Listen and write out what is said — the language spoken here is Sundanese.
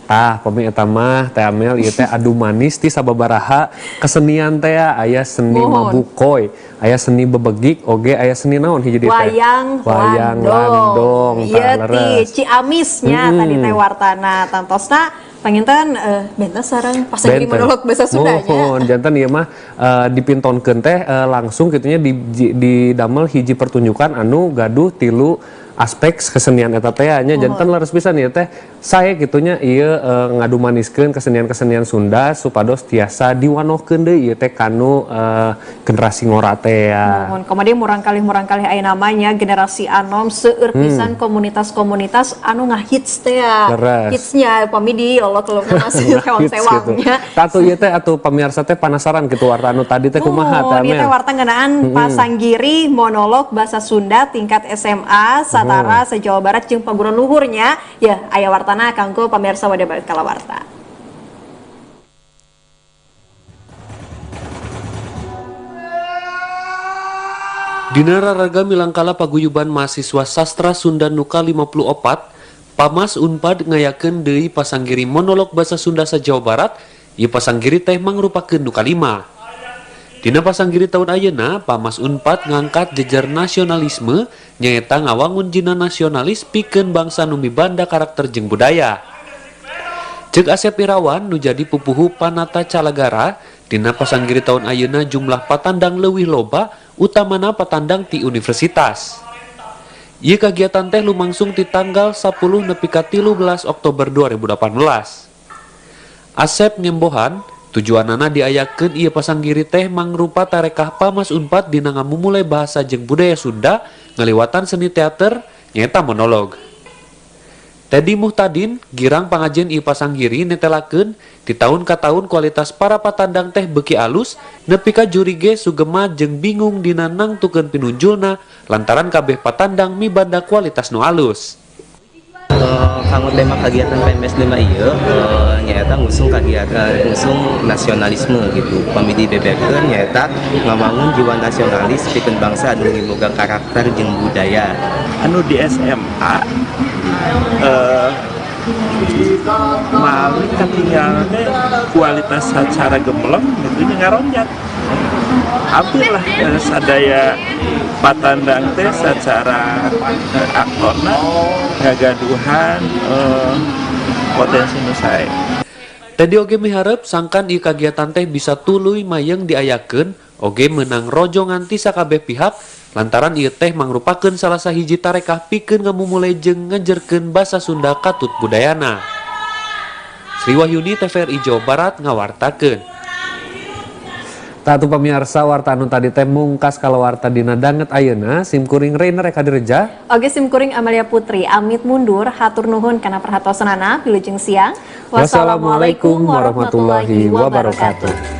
Tah, pami eta mah Teh Amel, ieu teh adu manis ti sababaraha kesenian teh, aya seni mabukoy, aya seni bebegik, oge aya seni naon hiji deui teh? Wayang. Wayang landong. Ieu ti Ciamisnya tadi teh wartana, tantosna panginten benten sareng pasanggiri monolog bahasa Sunda nya. Muhun, janten ieu mah dipintonkeun teh langsung kitu nya di damel hiji pertunjukan anu gaduh tilu aspek kesenian eta teh nya. Janten leres pisan ieu teh sae kitu nya, ieu ngadu maniskeun kesenian-kesenian Sunda supados tiasa diwanohkeun deui ieu teh kanu generasi ngora teh ya. Muhun, komo murangkalih-murangkalih aya namanya generasi anom seueur pisan komunitas-komunitas anu ngahits teh ya. Hitsnya pami di lolok-lolokna masih sewang-sewangnya. Gitu. Tatu ieu teh atuh pamirsa teh penasaran gitu, warta anu tadi teh kumaha teh? Ieu teh warta ngeunaan pasanggiri monolog bahasa Sunda tingkat SMA satara se-Jawa Barat jeung paguruan luhurnya ya, aya wartana kanggo pamirsa wadah balik kalawarta. Dina raraga milangkala paguyuban mahasiswa sastra Sunda nu ka 54, Pamas Unpad ngayakeun deui pasanggiri monolog bahasa Sunda sa Jawa Barat. Ieu pasanggiri teh mangrupakeun nu kalima. Dina pasanggiri tahun ayeuna, Pamas Unpad ngangkat jejer nasionalisme, nyaeta ngawangun jina nasionalis pikeun bangsa nu mibanda karakter jeung budaya. Ceuk Asep Irawan nu jadi pupuhu Panata Calagara, dina pasanggiri tahun ayeuna jumlah patandang leuwih loba, utamana patandang ti universitas. Ieu kagiatan teh lumangsung ti tanggal 10 nepi ka 13 Oktober 2018. Asep ngembohan tujuanana diayakeun ieu pasanggiri teh mangrupa tarekah Pamas Unpad dina ngamumule bahasa jeung budaya Sunda ngaliwatan seni teater nyaeta monolog. Teddy Muhtadin, girang pangajen ieu pasanggiri, netelakeun di tahun ka tahun kualitas para patandang teh beuki alus nepi ka juri ge sugema jeung bingung dina nangtukeun pinunjulna lantaran kabeh patandang mibanda kualitas nu alus. Kanggo tema kegiatan PMS 5 ieu nyaeta ngusung kegiatan ngusung nasionalisme gitu. Pami dibeberkeun nyaeta ngawangun jiwa nasionalis pikeun bangsa anu miboga karakter jeung budaya. Anu di SMA malih katinggal teh kualitas secara gemleng gitu nya, ngaronjat hampir lah sadaya patandang teh secara aktorna ngagaduhan potensi nu sae. Teddy oge miharep sangkan ieu kagiatan teh bisa tuluy mayeng diayakeun oge meunang rojongan ti sakabeh pihak lantaran ieu teh mangrupakeun salah sahiji tarekah pikeun ngamumule jeung ngejerkeun basa Sunda katut budayana. Sri Wahyuni, TVRI Jawa Barat ngawartakeun. Tah atuh pamirsa, warta anu tadi teh mungkas kalawarta dina danget ayeuna. Sim kuring Rainer Eka Direja. Oge sim kuring Amalia Putri amit mundur, hatur nuhun kana perhatosanana, wilujeng siang. Wassalamualaikum warahmatullahi wabarakatuh.